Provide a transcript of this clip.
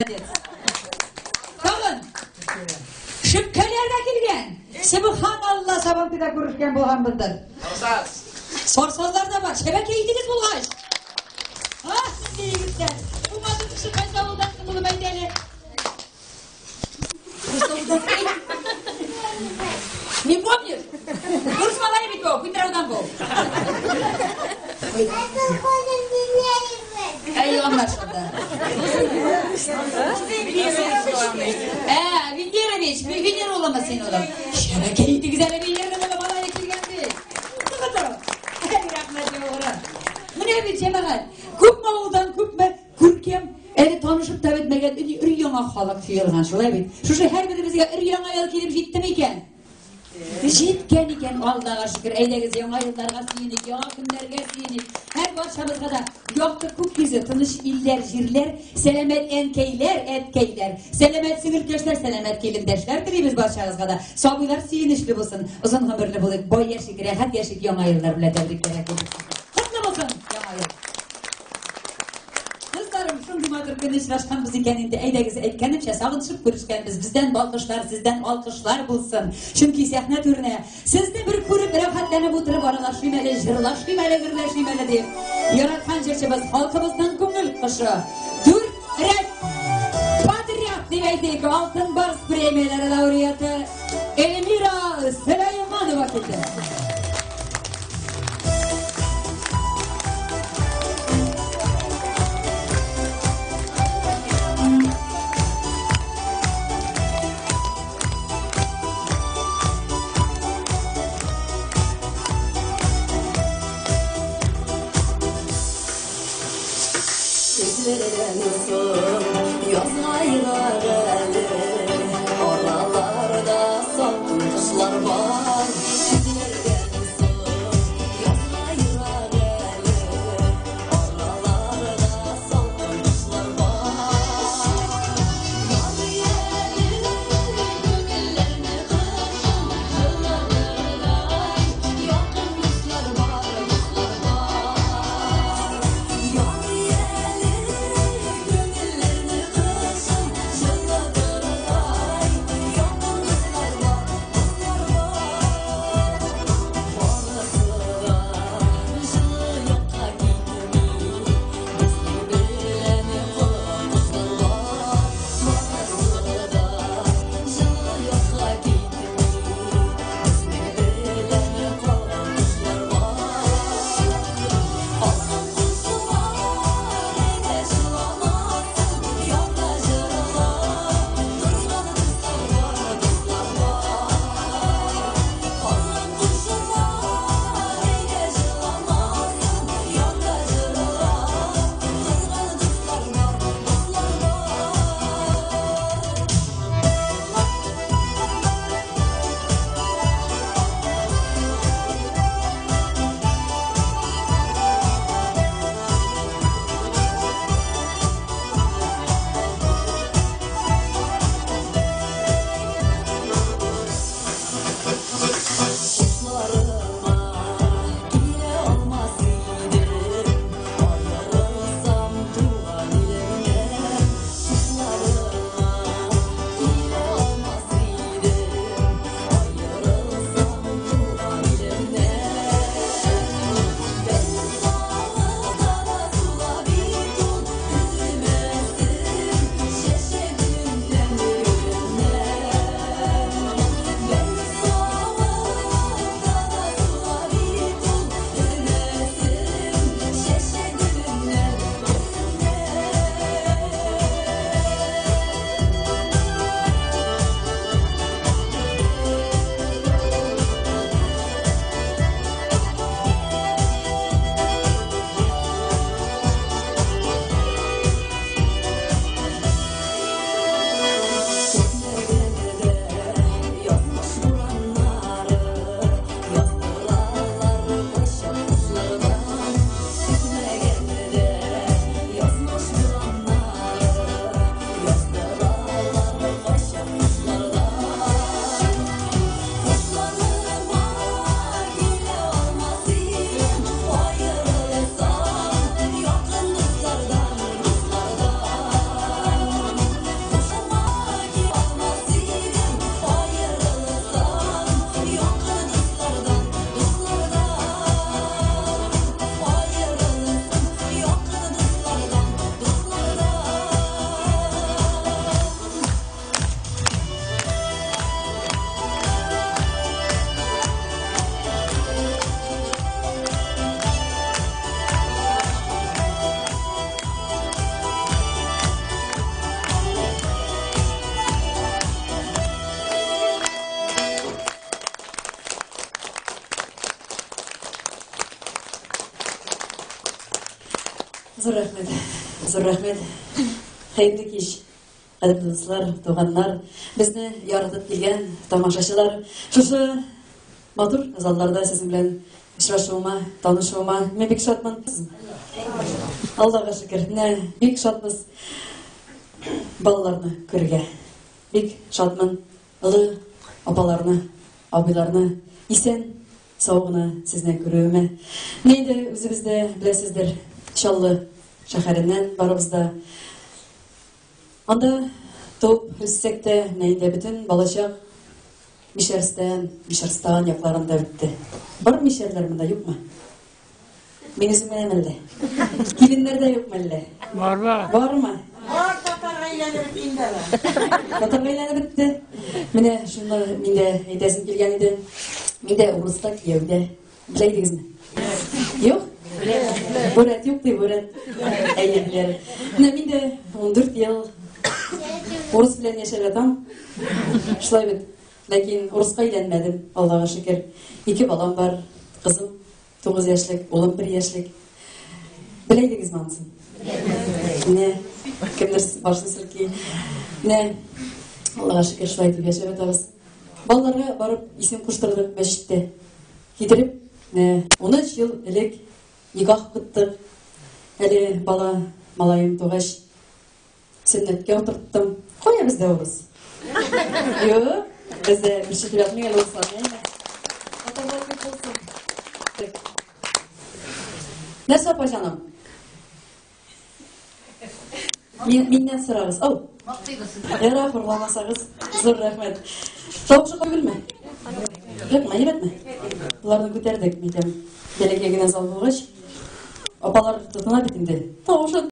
Молодец. Тагын. Шөпкәләр дә килгән. Субханалла, Сабантуйда күрешкән булганбыздыр. Сарсаз. Сарсазлар да бар. Шәбәкә идегез булгач. А, сезгә егетләр. Бу матур кеше кайсы авылдан соң булып әйт әле. Не помнишь? Дурыс малай бит бу, Питраудан бу. Әй, аңлашылды. Ә, Венерович, Венера улымы син улым? Шәбәкә итегез әле Венера улы малае килгән бит. Тыгы Әй, рәхмәт яугыры. Менә бит җәмәгать, күпме авылдан, күпме күркәм, әле танышып та бетмәгән өр-яңа халык җыелган, шулай бит. Шушы һәрберебезгә өр-яңа ел килеп җитте микән? Җиткән икән, Аллага шөкер. Әйдәгез, яңа елларга сөеник, яңа көннәргә сөеник. Һәр барчабызга да якты күк йөзе, тыныч илләр, җирләр, сәламәт әнкәйләр, әткәйләр, сәламәт сеңелкәшләр, сәламәт килендәшләр телибез барчагызга да. Сабыйлар сөенечле булсын, озын гомерле булыйк, бай яшик, рәхәт яшик, яңа еллар белән тәбрикләргә килдек. Котлы булсын яңа ел! Кызларым, шундый матур көнне очрашканбыз икән инде. Әйдәгез, әйткәнемчә, сагынышып күрешкәнбез. Бездән балкышлар, сездән алкышлар булсын. Чөнки сәхнә түренә сезне бер күреп, рәхәтләнеп утырып аралашыйм әле, җырлашыйм әле, гөрләшим әле дип. Яраткан җырчыбыз, халкыбызның күңел кошы. Дүрт рәт подряд дип әйтик, Алтын Барс премияләре лауреаты Эльмира Сөләйманова килде. Көзләрдән соң язгайлар әле, араларда салкын кышлар бар. Көзләрдән Зур рәхмәт. Хәерле кич, кадерле дуслар, туганнар, безне яратып килгән тамашачылар. Шушы матур залларда сезнең белән очрашуыма, танышуыма мин бик шатмын. Аллага шөкер, менә бик шатбыз балаларны күрергә. Бик шатмын олы апаларны, абыйларны исән сау гына сезне күрүемә. Менә инде үзебез дә беләсездер, Чаллы шәһәреннән барыбыз да. Анда туып үссәк тә, менә инде бөтен балачак Мишәрстән, Мишәрстан якларында үтте. Бар мишәрләр монда юкмы? Мин үзем генә мәллә? Киленнәр дә юк мәллә? Бар, бар. Бармы? Бар, татарга әйләнеп бетте инде алар. Татарга әйләнеп бетте. Менә шуны мин дә әйтәсем килгән иде. Мин дә урыста кияүдә. Белә идегезме? Юк? Бүрәт юк ди, бүрәт. Әйе, беләм. Менә мин дә 14 ел урыс белән яшәп ятам. Шулай бит. Ләкин урыска әйләнмәдем, Аллага шөкер. Ике балам бар, кызым 9 яшьлек, улым 1 яшьлек. Белә идегезме анысын? Менә кемдер башын селки. Менә Аллага шөкер, шулай итеп яшәп ятабыз. Балаларга барып исем куштырдык мәчеттә. Китереп, менә 13 ел элек никах укыттык. Әле бала малаем тугач, сөннәткә утырттым. Кая бездә урыс? Юк, бездә бер чит ятмый әле урыслар. Татарлар күп булсын. Нәрсә, апа җаным? Миннән сорагыз. Ау. Мактыйбыз. Яра, хурламасагыз, зур рәхмәт. Тавышы түгелме? Юкмы, әйбәтме? Боларны күтәрдек, мәйтәм. Бәләкәй генә зал булгач, апалар тотына бит инде. Тавышы.